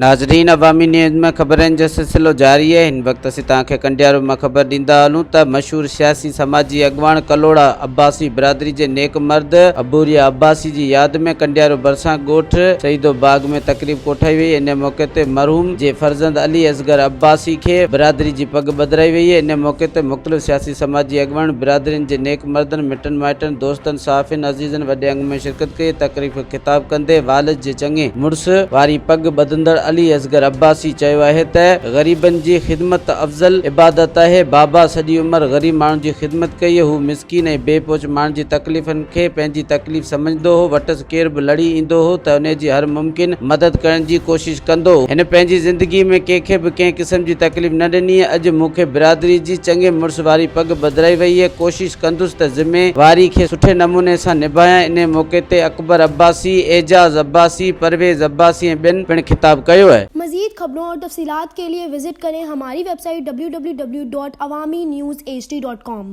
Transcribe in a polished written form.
ناظرين عوامي نيوز ۾ خبرن جو سلسلو جاري آهي هن وقت اسين توهان کي ڪنڊيارو مان خبر ڏيندا هلون ته مشهور سياسي سماجي اڳواڻ ڪلهوڙا عباسي برادري جي نيڪ مرد ابوريا عباسي جي ياد ۾ ڪنڊيارو ڀرسان ڳوٺ سعيدو باغ ۾ تقريب ڪوٺائي وئي ان موقعي تي مرحوم جي فرزند علي اصغر عباسي کي برادري جي پڳ ٻڌرائي وئي ان موقعي تي مختلف سياسي سماجي اڳواڻن برادرين جي نيڪ مردن مٽن مائٽن دوستن صحافين عزيزن وڏي انگ ۾ شرڪت ڪئي تقريب کي خطاب ڪندي والد جي چڱي مڙس واري پڳ ٻڌندڙ علي اصغر عباسي چيو آهي ته غريبن جي خدمت افضل عبادت آهي، بابا سڄي عمر غريب ماڻهن جي خدمت ڪئي، هو مسڪين ۽ بي پهچ ماڻهن جي تڪليفن کي پنهنجي تڪليف سمجهندو هو، وٽس ڪير به لڙي ايندو هو ته انهي جي هر ممڪن مدد ڪرڻ جي ڪوشش ڪندو هو. هن پنهنجي زندگي ۾ ڪنهن کي به ڪنهن قسم جي تڪليف نه ڏني، اڄ مون کي برادري جي چڱي مڙس واري پڳ ٻڌرائي وئي، ڪوشش ڪندس ته ذمي واري کي سٺي نموني سان نڀايان انهي موقعي تي اڪبر عباسي، اعجاز عباسي، پرويز عباسي ۽ ٻين پڻ خطاب ڪيو. مزيد خبرون اور تفصيلات کے لئے وزٽ ڪرين ھماري web site www.awamiNewsHD.com.